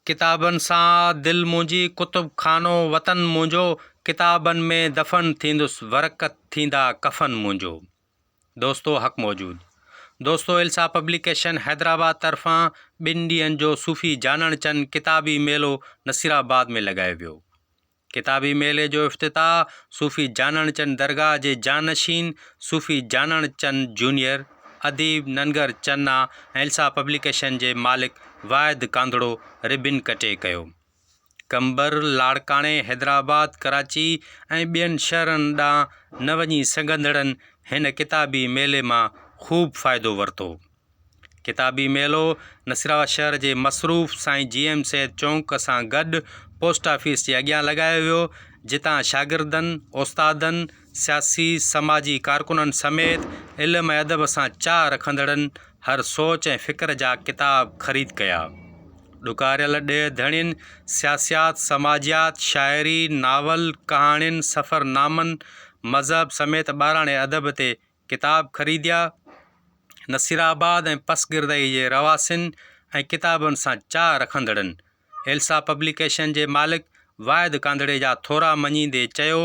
ڪتابن سان آ دل منهنجي ڪتب خانو وطن منهنجو ڪتابن ۾ دفن ٿيندس ورق ٿيندا ڪفن منهنجو دوستو حق موجود دوستو ايلسا پبليڪيشن حيدرآباد طرفان ٻن ڏينهن جو صوفي جانڻ چن ڪتابي ميلو نصيرآباد ۾ لڳايو ويو. ڪتابي ميلي جو افتتاح صوفي جانڻ چن درگاهه جي جانشين صوفي جانڻ چن جونيئر، اديب ننگر چنا ۽ السا پبليڪيشن جي مالڪ واحد ڪانڌڙو ربن ڪٽي ڪيو. قمبر، لاڙڪاڻي، حيدرآباد، ڪراچي ۽ ٻين شهرن ڏانهن نه وڃي سگهندڙن هن ڪتابي ميلي مان خوب فائدو ورتو. ڪتابي ميلو نصيرآباد شهر جي مصروف سائين جي ايم سيد چونڪ سان گڏ پوسٽ آفيس جي اڳيان لڳايو ويو، جتان شاگردن، استادن، سياسي، سماجي ڪارڪنن سميت علم ۽ ادب سان چاهه رکندڙن هر سوچ ۽ فڪر جا ڪتاب خريد ڪيا. ڏڪاريل ڏيهه ڌڻين سياسيات، سماجيات، شاعري، ناول، ڪهاڻين، سفرنامن، مذهب سميت ٻاراڻي ادب تي ڪتاب خريديا. نصيرآباد ۽ پسگردائي جي رهواسين ۽ ڪتابن سان چاهه رکندڙن ايلسا پبليڪيشن جي مالڪ واحد ڪانڌڙي جا ٿورا مڃيندي چيو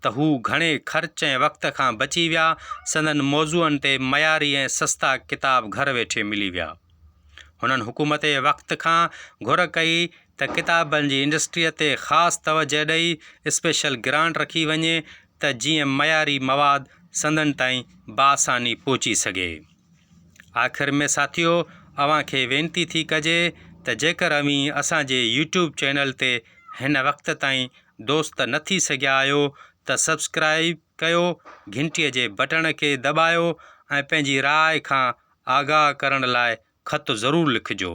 ته هو گهڻي خرچ ۽ وقت کان بچي ويا، سندن موضوعن تي معياري ۽ سستا ڪتاب گهر ويٺي ملي ويا. هنن حڪومت وقت کان گهر ڪئي ته ڪتابن جي انڊسٽريء تي خاص توجهه ڏئي اسپيشل گرانٽ رکي وڃي ته جيئن معياري مواد سندن تائين باآساني پهچي سگهي. آخر ۾ ساٿيو اوهان کي وينتي ٿي ڪجي ته جيڪر اوهين اسان جي يوٽيوب چينل تي هن وقت تائين دوست نه ٿي سگهيا آهيو ته سبسڪرائيب ڪيو گهنٽي جي بٽڻ کي دٻايو ۽ پنهنجي راء کان آگاهه ڪرڻ لاء خط ضرور لکجو.